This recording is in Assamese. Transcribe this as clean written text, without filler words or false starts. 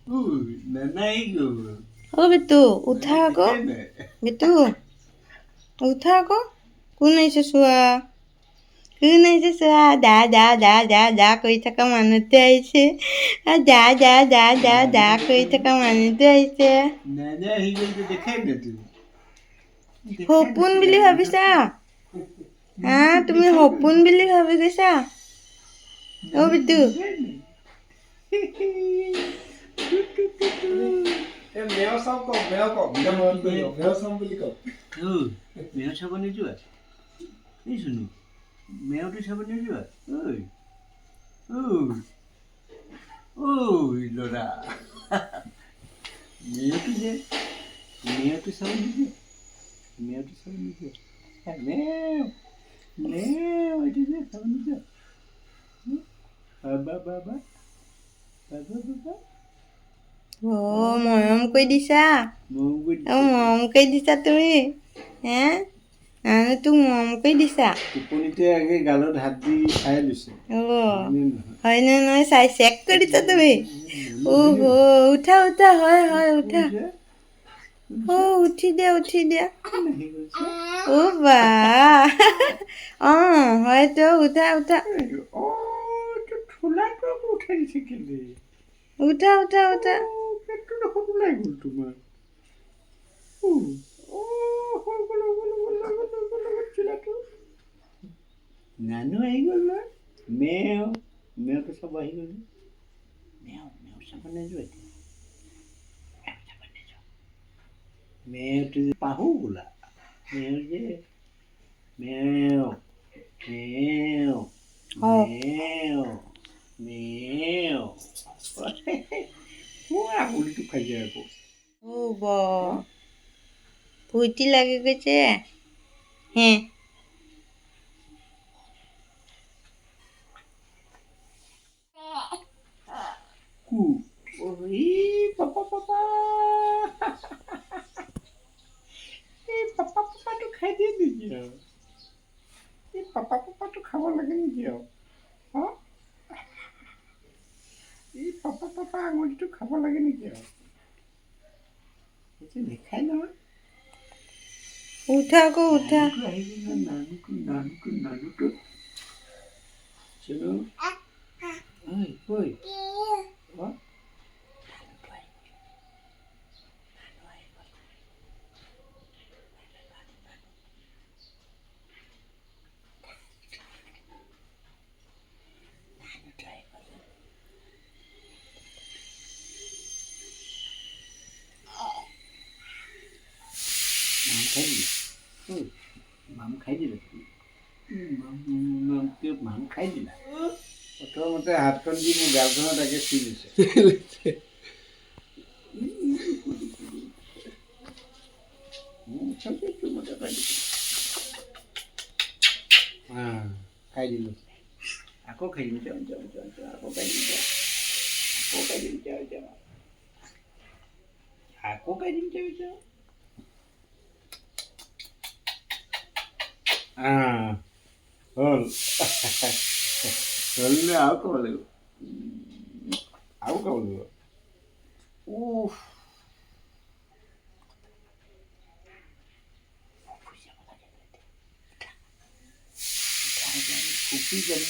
ঐ, নানা আহি গ'ল। অ' বিটু, উঠা আকৌ। বিটু, উঠা আকৌ। কোন আহিছে চোৱা, কোন আহিছে চোৱা। দা দা দা দা দা কৰি থকা মানুহটো আহিছে। দা দা দা দা দা কৰি থকা মানুহটো আহিছে। নানা আহি গ'ল যে, দেখাই নাই তুমি। সপোন বুলি ভাবিছা? হা, তুমি সপোন বুলি ভাবি গৈছা? অ' বিটু। মেও চাম কওক, মেও কওক, মেও চাম বুলি কওক। ঐ, মেও চাব নোযোৱা? এই চুনু, মেওটো চাব নোযোৱা? ঐ ঐ ঐ ল'ৰা, মেওটো যে, মেওটো চাব নোযোৱা? মেওটো চাব নোযোৱা? মেও মেও, এইটো যে চাব নোযোৱা? বাবা বাবা বাবা বাবা। অ' মৰম কৰি দিছা। মৰম কৰি। অ', মৰম কৰি দিছা তুমি। হে, তোক মৰম কৰি দিছা। টোপনিতে আগে গালত হাত দি চাই লৈছে। অ' হয়নে নহয় চাই চেক কৰি দিছা তুমি। অ' উঠা উঠা, হয় হয়, উঠা। অ' উঠি দিয়া, উঠি দিয়া। অ' বা, অঁ হয়তো, উঠা উঠা। ঠোলাটো আকৌ উঠাই দিছে কেলে? উঠা উঠা উঠা। পেটটো দেখোন ওলাই গ'ল তোমাৰ। নানু আহি গ'ল নহয়। মেও মেওটো চাব আহি গ'ল। মেও মেও চাব নোযোৱা এতিয়া? মেও চাব নোযোৱা? মেওটো যে পাহু বোলা মেও যে, মেও মেও মেও মেও। আঙুলিটো খাই যায় আকৌ। অ' ব ফূৰ্তি লাগি গৈছে হে। কু এই পাপা পাপা, এই পাপা পাপাটো খাই দিয়ে নেকি আৰু? এই পাপা পাপাটো খাব লাগে নেকি আৰু? হা, এই পাপা পাপা আঙুলিটো খাব লাগে নেকি আৰু? সেইটো নেখায় নহয়। উঠা আকৌ, উঠা। আহি গ'ল নানুটো, নানুটো, নানুটো। চুনু, ঐ ঐ, অ নানুটো আহি গ'ল, নানু আহি গ'ল। নানুটো আহি গ'ল। মাম খাই দিলা? ঐ, মাম খাই দিলা তুমি? মাম খাই দিলা? প্ৰথমতে হাতখন দি মোৰ গালখনত আগে চুই লৈছে। খাই দিলোঁ, আকৌ খাই দিম, যাওঁ যাওঁ যাওঁ যাওঁ, আকৌ খাই দিম, যাওঁ, আকৌ খাই দিম, যাওঁ যাওঁ, আকৌ খাই দিম, যাওঁ যাওঁ। হ'ল হ'ল নে? আৰু খাব লাগিব, আৰু খাব লাগিব। উফ, ফুপি যাব লাগে। উঠা উঠা, ফুপি যাম।